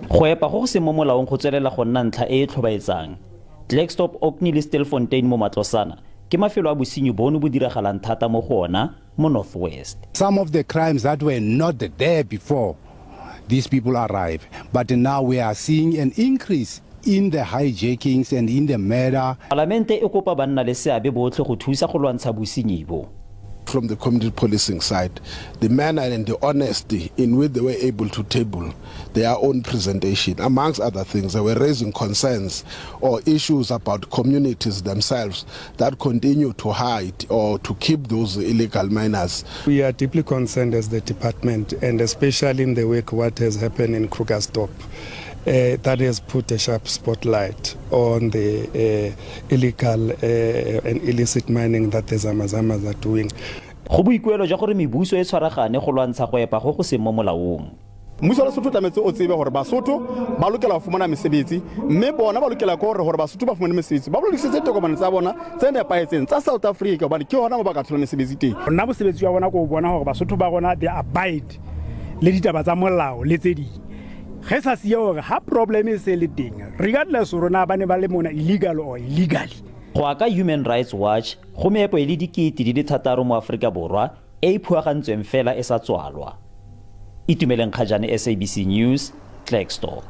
Go epa go go seng mo molaong go tswelela go nna ntlha e e tlhobaetsang. Klerksdorp, Orkney le Stilfontein mo Matlosana ke mafelo a bosenyi bono bo diragalang thata mo go ona mo North West. Some of the crimes that were not there before these people arrive, but now we are seeing an increase in the hijackings and in the murder. Palamente e kopa banna le seabe botlhe go thusa go lwantsha bosenyi bo. From the community policing side, the manner and the honesty in which they were able to table their own presentation. Amongst other things, they were raising concerns or issues about communities themselves that continue to hide or to keep those illegal miners. We are deeply concerned as the department, and especially in the wake what has happened in Krugersdorp. That has put a sharp spotlight on the illegal and illicit mining that the Zamazamas are doing. Go boikuelo jwa gore mebuso e tshwaragane go lwantsha go epa go go seng mo molaong. Mmuso wa Lesotho o tlametse o tsebe gore Basotho ba lokela ho fumana mesebetsi, mme bona ba lokela ke hore Basotho ba fumane mesebetsi, ba lokisetse tokomane tsa bona tse nepahetseng tsa South Africa, hobane ke hona mo ba ka thola mesebetsi teng. Nna mosebetsi wa bona ke o bona gore Basotho ba rona they abide le ditaba tsa molao le tse ding. Ge sa siya gore ha problem e se le teng, regardless rona ba ne ba le mona illegal or illegally. Go ya ka Human Rights Watch, go meepo e le 6000 mo Aforika Borwa e e phuagantsweng fela e sa tswalwa. Itumeleng Kgajane, SABC News, Klerksdorp.